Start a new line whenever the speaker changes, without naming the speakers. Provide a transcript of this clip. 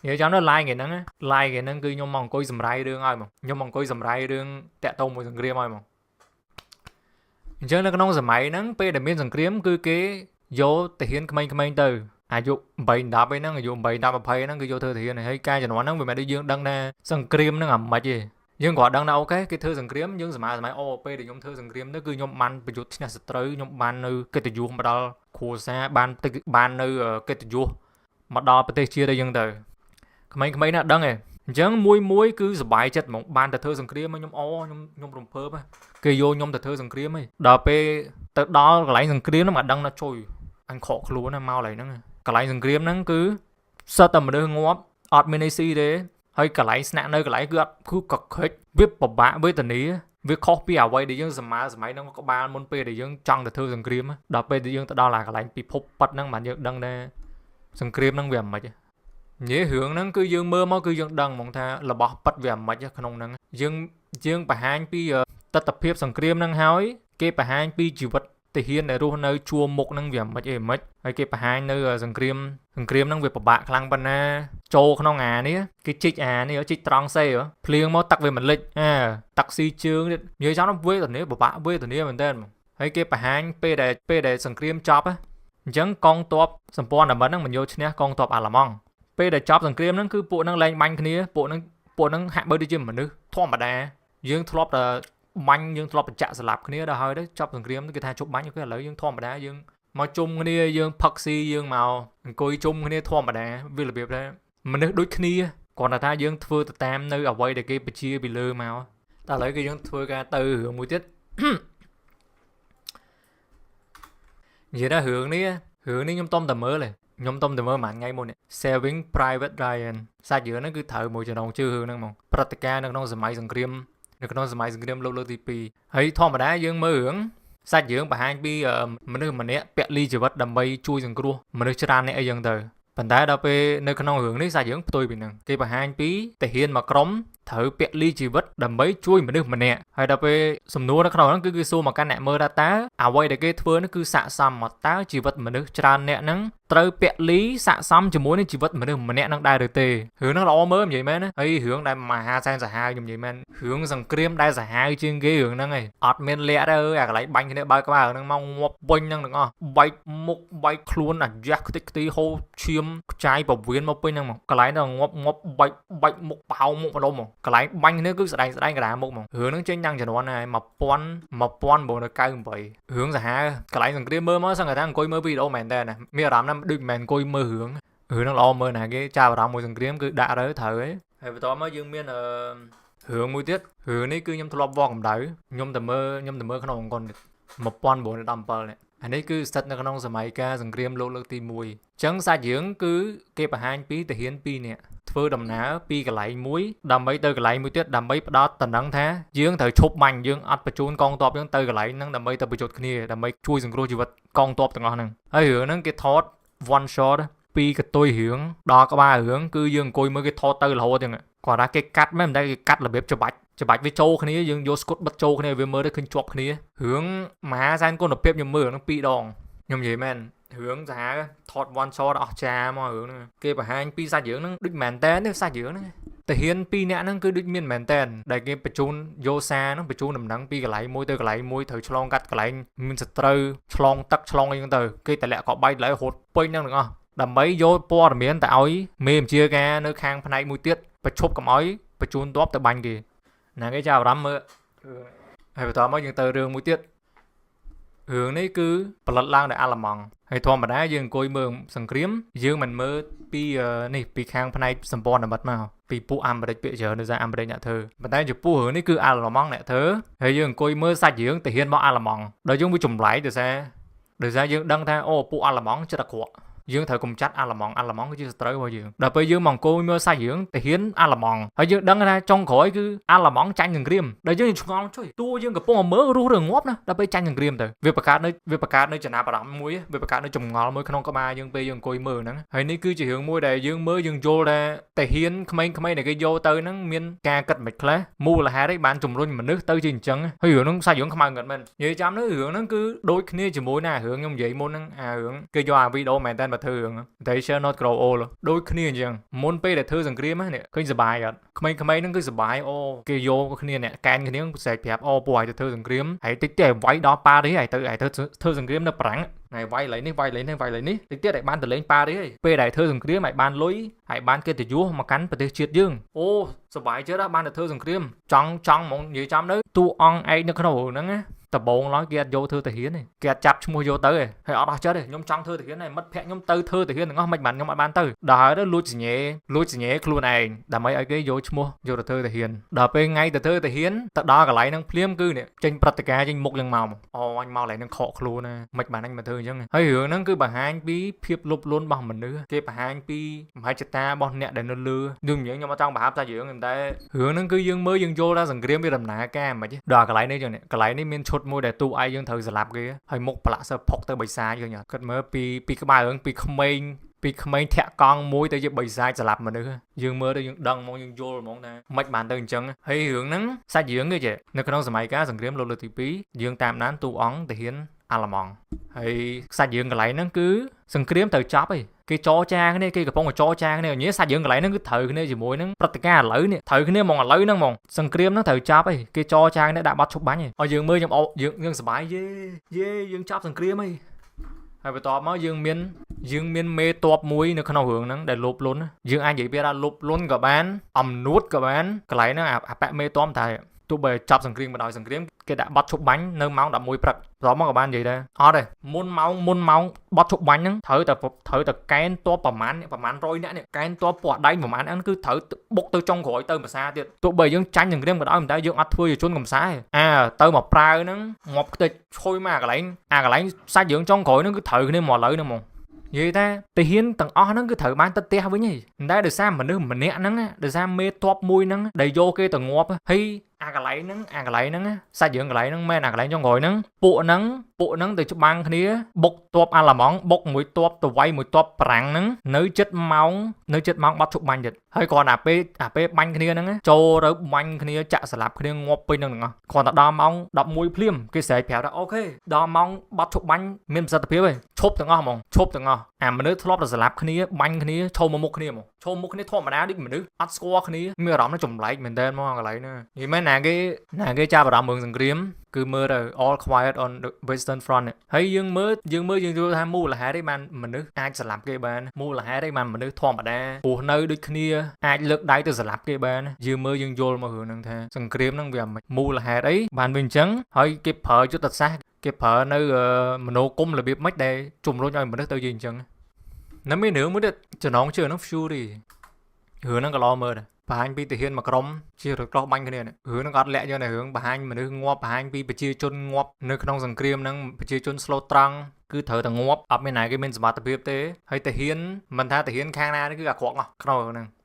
និយាយចាំទៅ live ថ្ងៃហ្នឹង live ថ្ងៃហ្នឹងគឺខ្ញុំមកអង្គុយសម្រាយរឿងឲ្យហ្មងខ្ញុំមកអង្គុយសម្រាយរឿងតាក់ទងមួយសង្គ្រាមឲ្យហ្មងអញ្ចឹងនៅក្នុងសម័យហ្នឹងពេលដែលមានសង្គ្រាមគឺគេយកទាហានក្មេងៗទៅអាយុ8 10អីហ្នឹងអាយុ8 10 20ហ្នឹងគឺយកធ្វើទាហានហើយការជំនាន់ហ្នឹងវាមិនដូចយើងដឹងថាសង្គ្រាមហ្នឹងអាម៉េចទេយើងគ្រាន់ដឹងថាOK គេធ្វើសង្គ្រាមយើងសម័យសម័យអូពេលដែលខ្ញុំធ្វើសង្គ្រាមទៅគឺខ្ញុំបានប្រយុទ្ធឈ្នះសត្រូវខ្ញុំបាននៅកិត្តិយសមកដល់គ្រួសារបានទឹកបាននៅកិត្តិយសមកដល់ប្រទេសជាតិអីចឹងទៅក្មេងៗណាស់ដឹងឯងអញ្ចឹងមួយមួយគឺសប្បាយចិត្តហ្មងបានទៅធ្វើសង្គ្រាមខ្ញុំអូខ្ញុំខ្ញុំរំភើបគេយកខ្ញុំទៅធ្វើសង្គ្រាមឯងដល់ពេលទៅដល់កន្លែងសង្គ្រាមហ្នឹងមកដឹងថាជួយអញខកខ្លួនណាមកកន្លែងហ្នឹងកន្លែងសង្គ្រាមហ្នឹងគឺសិតតែមនុស្សងាប់អត់មានអីស៊ីទេហើយកន្លែងស្នាក់នៅកន្លែងគឺអត់គឺកខិចវាពិបាកវេទនាវាខុសពីអ្វីដែលយើងសម័យសម័យហ្នឹងក្បាលមុនពេលដែលយើងចង់ទៅធ្វើសង្គ្រាមដល់ពេលដែលយើងទៅដល់អាកន្លែងពិភពប៉ិតហ្នឹងបានយើងដឹងថាសង្គ្រាមហ្នឹងវាមិនម៉េចនិយាយរឿងហ្នឹងគឺយើងមើលមកគឺយើងដឹងហ្មងថារបស់ប៉ិតវាមិនម៉េចក្នុងហ្នឹងយើងយើងបង្ហាញពីទស្សនភាពសង្គ្រាមហ្នឹងហើយគេបង្ហាញពីជីវិតទាហានដែលរស់នៅជួរមុខហ្នឹងវាមិនអីមិនហើយគេបង្ហាញនៅសង្គ្រាមសង្គ្រាមហ្នឹងវាពិបាកខ្លាំងប៉ុណ្ណាចូលក្នុងអានេះគេជីកអានេះជីកត្រង់សេភ្លៀងមកទឹកវាមិនលិចអាទឹកស៊ីជើងទៀតនិយាយចង់វេទនាពិបាកវេទនាមែនតើហើយគេបង្ហាញពេលដែលពេលដែលសង្គ្រាមចប់អញ្ចឹងកងទ័ពសម្ព័ន្ធមិត្តហ្នឹងមិនយកឈ្នះកងទ័ពអាល្លឺម៉ង់ពេលដែលចប់សង្គ្រាមហ្នឹងគឺពួកហ្នឹងលែងបាញ់គ្នាពួកហ្នឹងពួកហ្នឹងហាក់បីដូចជាមនុស្សធម្មតាយើងធ្លាប់តែបាញ់យើងធ្លាប់បញ្ចាក់ស្លាប់គ្នាដល់ហើយទៅចប់សង្គ្រាមគេថាជប់បាញ់គេឥឡូវយើងធម្មតាយើងមកជុំគ្នាយើងផឹកស៊ីយើងមកអង្គុយជុំគ្នាធម្មតាវារបៀបថាមនុស្សដូចគ្នាគ្រាន់តែថាយើងធ្វើទៅតាមនៅអ្វីដែលគេបញ្ជាពីលើមកតែឥឡូវគឺយើងធ្វើការទៅរឿងមួយទៀតនិយាយថារឿងនេះរឿងនេះខ្ញុំតំតែមើលទេខ្ញុំតំតែមើលមួយថ្ងៃមុននេះ Saving Private Ryan សាច់រឿងហ្នឹងគឺត្រូវមួយចំណងជើងរឿងហ្នឹងហ្មងព្រឹត្តិការណ៍នៅក្នុងសម័យសង្គ្រាមនៅក្នុងសម័យសង្គ្រាមលោកលើកទី2ហើយធម្មតាយើងមើលរឿងសាច់រឿងបង្ហាញពីមនុស្សម្នាក់ពលីជីវិតដើម្បីជួយសង្គ្រោះមនុស្សច្រើនអ្នកអីចឹងទៅប៉ុន្តែដល់ពេលនៅក្នុងរឿងនេះសាច់រឿងផ្ទុយពីហ្នឹងគេបង្ហាញពីទាហានមួយក្រុមត្រូវពលីជីវិតដើម្បីជួយមនុស្សម្នាក់ហើយដល់ពេលសំណួរនៅក្នុងហ្នឹងគឺគេសួរមកកាន់អ្នកមើលថាតើអ្វីដែលគេធ្វើនោះគឺស័ក្តិសមមកតើជីវិតមនុស្សច្រើនអ្នកហ្នឹងត្រូវពលីស័ក្តិសមជាមួយនឹងជីវិតមនុស្សម្នាក់ហ្នឹងដែរឬទេរឿងហ្នឹងល្អមើលនិយាយមែនណាហើយរឿងដែលមហាសែនសាហាវខ្ញុំនិយាយមែនរឿងសង្គ្រាមដែលសាហាវជាងគេរឿងហ្នឹងឯងអត់មានលាក់ទេអើយអាកន្លែងបាញ់គ្នាបើកក្បាលរឿងហ្នឹងមកងាប់វិញហ្នឹងទាំងអស់បែកមុខបែកខ្លួនអាយ៉ាស់ខ្ទេចខ្ទីហូរឈាមខ្ចាយពវៀនមកពេញហ្នឹងមកកន្លែងហ្នឹងងាប់ងាប់បែកបែកមុខបោមុខម្ដុំមកកន្លែងបាញ់គ្នាគឺស្ដែងស្ដែងកណ្ដាលមុខមករឿងហ្នឹងចេញតាំងជំនាន់ហើយ1998រឿងសាហាវកន្លែងសង្គ្រាមមើលមកសឹងតែថាអង្គុយមើលវីដេអូមែនតើណាមានអារម្មណ៍ណាដូចមិនមែនអង្គុយមើលរឿងរឿងហ្នឹងល្អមើលណាគេចាប់អារម្មណ៍មួយសង្គ្រាមគឺដាក់ទៅត្រូវហើយហើយបន្តមកយើងមានអឺរឿងមួយទៀតរឿងនេះគឺខ្ញុំធ្លាប់វល់កម្ដៅខ្ញុំទៅមើលខ្ញុំទៅមើលក្នុងអង្គទៀត1917នេះអានេះគឺស្ថិតនៅក្នុងសម័យកាលសង្គ្រាមលោកលើកទី1អញ្ចឹងសាច់រឿងគឺគេបង្ហាញពីទាហាន2នាក់ធ្វើដំណើរពីកន្លែងមួយដើម្បីទៅកន្លែងមួយទៀតដើម្បីផ្ដោតតំណែងថាយើងត្រូវឈប់បាញ់យើងអត់បញ្ជូនកងទ័ពយើងទៅកន្លែងហ្នឹងដើម្បីទៅប្រយុទ្ធគ្នាដើម្បីជួយសង្គ្រោះជីវិតកងទ័ពទាំងអស់ហ្នឹងហើយរឿងហ្នឹងគេថត one shot ពីកតុយរឿងដល់ក្បាលរឿងគឺយើងអង្គុយមើលគេថតទៅរហូតចឹងគាត់ថាគេកាត់មែនតែគេកាត់របៀបច្បាច់ច្បាច់វាចូលគ្នាយើងយកស្គុតបិទចូលគ្នាវាមើលទៅឃើញជាប់គ្នារឿងមហាសែនគុណភាពខ្ញុំមើលហ្នឹងពីរដងខ្ញុំនិយាយមែនរឿងសាហាវថត one shot អស់ចាមករឿងហ្នឹងគេបង្ហាញពីសាច់រឿងហ្នឹងដូចមែនតើទេសាច់រឿងហ្នឹងទាហានពីរនាក់ហ្នឹងគឺដូចមានមែនតែនដែលគេបញ្ជូនយោសាហ្នឹងបញ្ជូនដំណឹងពីកន្លែងមួយទៅកន្លែងមួយត្រូវឆ្លងកាត់កន្លែងមានសត្រូវឆ្លងទឹកឆ្លងអីហ្នឹងទៅគេតម្លាក់ក៏បែកតម្លាក់រត់ពេញហ្នឹងទាំងអស់ដើម្បីយកព័ត៌មានទៅឲ្យមេបញ្ជាការនៅខាងផ្នែកមួយទៀតប្រឈប់កុំឲ្យបញ្ជូនទ័ពទៅបាញ់គេណាគេចាប់អារម្មណ៍មើលហើយបន្តមកយើងទៅរឿងមួយទៀតរឿងនេះគឺផលិតឡើងដោយអាល្លឺម៉ង់ហើយធម្មតាយើងអង្គុយមើលសង្គ្រាមយើងមិនមើលពីនេះពីខាងផ្នែកសម្ព័ន្ធមិត្តមកពីពួកអាមេរិកពាក្យច្រើនដោយសារអាមេរិកអ្នកធ្វើប៉ុន្តែចំពោះរឿងនេះគឺអាល្លឺម៉ង់អ្នកធ្វើហើយយើងអង្គុយមើលសាច់រឿងទាហានមកអាល្លឺម៉ង់ដល់យើងវាចម្លែកដោយសារដោយសារយើងដឹងថាអូពួកអាល្លឺម៉ង់ចិត្តអាក្រក់យើងត្រូវកំចាត់អាល្លឺម៉ង់អាល្លឺម៉ង់គឺជាសត្រូវរបស់យើងដល់ពេលយើងមកអង្គុយមើលសាច់រឿងទាហានអាល្លឺម៉ង់ហើយយើងដឹងថាចុងក្រោយគឺអាល្លឺម៉ង់ចាញ់សង្គ្រាមដល់យើងឆ្ងល់ជួយតួយើងកំពុងតែមើលរស់ឬងាប់ណាដល់ពេលចាញ់សង្គ្រាមទៅវាបង្កើតនៅវាបង្កើតនៅចំណាប់អារម្មណ៍មួយវាបង្កើតនៅចម្ងល់មួយក្នុងក្បាលយើងពេលយើងអង្គុយមើលហ្នឹងហើយនេះគឺជារឿងមួយដែលយើងមើលយើងយល់ថា តែហ៊ានក្មេងៗដែលគេយកទៅហ្នឹងមានការគិតមិនខ្លះមូលហេតុអីបានជំរុញមនុស្សទៅជាអញ្ចឹងហើយរឿងហ្នឹងសាច់រឿងខ្មៅងឹតមែននិយាយចាំនោះរឿងហ្នឹងគឺដូចគ្នាជាមួយណារឿងខ្ញុំនិយាយមុនហ្នឹងអារឿងគេយកអាវីដេអូមែនតើមកធ្វើរឿង They Shall Not Grow Old ដូចគ្នាអញ្ចឹងមុនពេលដែលធ្វើសង្គ្រាមនេះឃើញសបាយអត់ក្មេងៗហ្នឹងគឺសបាយអូគេយកគ្នាអ្នកកែនគ្នាស្រែកប្រាប់អូពួកឲ្យទៅធ្វើសង្គ្រាមហើយតិចទៀតឲ្យវាយដល់ប៉ារីសហើយទៅឲ្យធ្វើសង្គ្រាមនៅបារាំងហើយវាយឡៃនេះវាយឡៃនេះវាយឡៃនេះតិចទៀតឲ្យបានទៅលេងប៉ារីសហើយពេលដែលធ្វើសង្គ្រាមឲ្យបានលុយហើយបានកិត្តិយសមកកាន់ប្រទេសជាតិយើងអូសបាយចិត្តបានទៅធ្វើសង្គ្រាមចង់ចង់ហ្មងនិយាយចាំទៅតួអង្គឯកនៅក្នុងរឿងហ្នឹងណាដំបងឡើយគេអត់យកធ្វើទាហានទេគេអត់ចាប់ឈ្មោះយកទៅទេហើយអត់អស់ចិត្តទេខ្ញុំចង់ធ្វើទាហានហើយមិត្តភក្តិខ្ញុំទៅធ្វើទាហានទាំងអស់មិនបានខ្ញុំអត់បានទៅដល់ហើយទៅលួចសញ្ញេលួចសញ្ញេខ្លួនឯងដើម្បីឲ្យគេយកឈ្មោះយកទៅធ្វើទាហានដល់ពេលថ្ងៃទៅធ្វើទាហានទៅដល់កន្លែងហ្នឹងភ្លាមគឺនេះចេញព្រឹត្តិការណ៍ចេញមុខយ៉ាងមកអូអញមកកន្លែងហ្នឹងខកខ្លួនណាមិនបានអញមកធ្វើអញ្ចឹងហើយរឿងហ្នឹងគឺបង្ហាញពីភាពលុបលន់របស់មនុស្សគេបង្ហាញពីមហិច្ឆតារបស់អ្នកដែលនៅលើយើងនិយាយខ្ញុំអត់ចង់បង្ហាប់ថារឿងតែរឿងហ្នឹងគឺយើងមើលយើងយល់ថាសង្គ្រាមវាដំណើរការមិនដល់កន្លែងនេះចឹងនេះកន្លែងនេះមានឈុតមួយដែលទូឯងយើងត្រូវស្លាប់គេហើយមុខប្រឡាក់សើផុកទៅបិសាចយើងគិតមើលពីពីក្បាលរឿងពីក្មេងពីក្មេងធាក់កង់មួយទៅជាបិសាចស្លាប់មនុស្សយើងមើលទៅយើងដឹងហ្មងយើងយល់ហ្មងថាមិនបានទៅអញ្ចឹងហើយរឿងហ្នឹងសាច់រឿងគេចេះនៅក្នុងសម័យកាលសង្គ្រាមលោកលើកទី2យើងតាមដានតួអង្គទាហានអាល្លឺម៉ង់ហើយសាច់រឿងកន្លែងហ្នឹងគឺសង្គ្រាមត្រូវចប់ឯងគេចរចាគ្នាគេកំពុងតែចរចាគ្នាញ៉េសាច់រឿងកន្លែងហ្នឹងគឺត្រូវគ្នាជាមួយនឹងព្រឹត្តិការណ៍ឥឡូវនេះត្រូវគ្នាហ្មងឥឡូវហ្នឹងហ្មងសង្គ្រាមហ្នឹងត្រូវចាប់ឯងគេចរចាគ្នាដាក់បាត់ឈប់បាញ់ឯងឲ្យយើងមើលខ្ញុំយើងយើងសប្បាយយេយេយើងចាប់សង្គ្រាមឯងហើយបន្ទាប់មកយើងមានយើងមានមេតបមួយនៅក្នុងរឿងហ្នឹងដែលលោភលន់យើងអាចនិយាយពីថាលោភលន់ក៏បានអំនួតក៏បានកន្លែងហ្នឹងអាប៉មេតបតែទោះបីចាប់សង្គ្រាមបណ្ដោយសង្គ្រាមគេដាក់បတ်ឈប់បាញ់នៅម៉ោង11ព្រឹកបន្ទាប់មកក៏បាននិយាយដែរអត់ទេមុនម៉ោងមុនម៉ោងបတ်ឈប់បាញ់ហ្នឹងត្រូវតែត្រូវតែកែនតបប្រមាណប្រមាណ100នាក់នេះកែនតបពណ៌ដៃប្រមាណហ្នឹងគឺត្រូវបុកទៅចុងក្រោយទៅភាសាទៀតទោះបីយើងចាញ់សង្គ្រាមក៏ដោយតែយើងអត់ធ្វើជាជនកំសាទេអាទៅមកប្រើហ្នឹងងាប់ខ្ទេចឈុយមកអាកន្លែងអាកន្លែងសាច់រឿងចុងក្រោយហ្នឹងគឺត្រូវគ្នាមកឥឡូវហ្នឹងហ្មងនិយាយថាទាហានទាំងអស់ហ្នឹងគឺត្រូវបានទៅផ្ទះវិញហីតែដោយសារមនុស្សម្នាក់ហ្នឹងដោយសារមេតបមួយហ្នឹងដែលយកគេទៅងាប់ហើយអាកន្លែងហ្នឹងអាកន្លែងហ្នឹងសាច់រឿងកន្លែងហ្នឹងមែនអាកន្លែងចុងក្រោយហ្នឹងពួកហ្នឹងពួកហ្នឹងទៅច្បាំងគ្នាបុកតបអាល្លឺម៉ង់បុកមួយតបទៅវាយមួយតបប្រាំងហ្នឹងនៅចិត្តម៉ោងនៅចិត្តម៉ោងបាត់ឈប់បាញ់ទៀតហើយគ្រាន់តែពេលអាពេលបាញ់គ្នាហ្នឹងចូលទៅបាញ់គ្នាចាក់ស្លាប់គ្នាងាប់ពេញហ្នឹងទាំងអស់គ្រាន់តែដល់ម៉ោង11ភ្លាមគេស្រែកប្រាប់ថាOK ដល់ម៉ោងបាត់ឈប់បាញ់មានប្រសិទ្ធភាពហើយឈប់ទាំងអស់ហ្មងឈប់ទាំងអស់អាមនុស្សធ្លាប់តែស្លាប់គ្នាបាញ់គ្នាឈោមកមុខគ្នាហ្មងឈោមុខគ្នាធម្មតាដូចមនុស្សអត់ស្គាល់គ្នាមានអារម្មណ៍ចម្លែកមែនតើហ្មងកន្លែងហ្នឹងនិយាយមែនណាគេណាគេចាប់អារម្មណ៍រឿងសង្គ្រាមគឺមើលទៅ All Quiet on the Western Front ហើយយើងមើលយើងមើលយើងយល់ថាមូលហេតុអីបានមនុស្សអាចស្លាប់គេបានមូលហេតុអីបានមនុស្សធម្មតាព្រោះនៅដូចគ្នាអាចលើកដៃទៅស្លាប់គេបានយើងមើលយើងយល់មករឿងហ្នឹងថាសង្គ្រាមហ្នឹងវាមិនមូលហេតុអីបានវាអញ្ចឹងហើយគេប្រើយុទ្ធសាស្ត្រគេប្រើនៅមនោគមរបៀបម៉េចដែលជំរុញឲ្យមនុស្សទៅជាអញ្ចឹងនៅមានរឿងមួយទៀតចំណងជើងហ្នឹង Fury រឿងហ្នឹងក៏ល្អមើលដែរបង្ហាញពីទាហានមួយក្រុមជារថក្រោះបាញ់គ្នារឿងហ្នឹងក៏អត់លាក់យកតែរឿងបង្ហាញមនុស្សងាប់បង្ហាញពីប្រជាជនងាប់នៅក្នុងសង្គ្រាមហ្នឹងប្រជាជនស្លូតត្រង់គឺត្រូវតែងាប់អត់មានណាគេមានសមត្ថភាពទេហើយទាហានមិនថាទាហានខាងណានេះគឺអាក្រក់អស់ក្នុងរឿងហ្នឹង។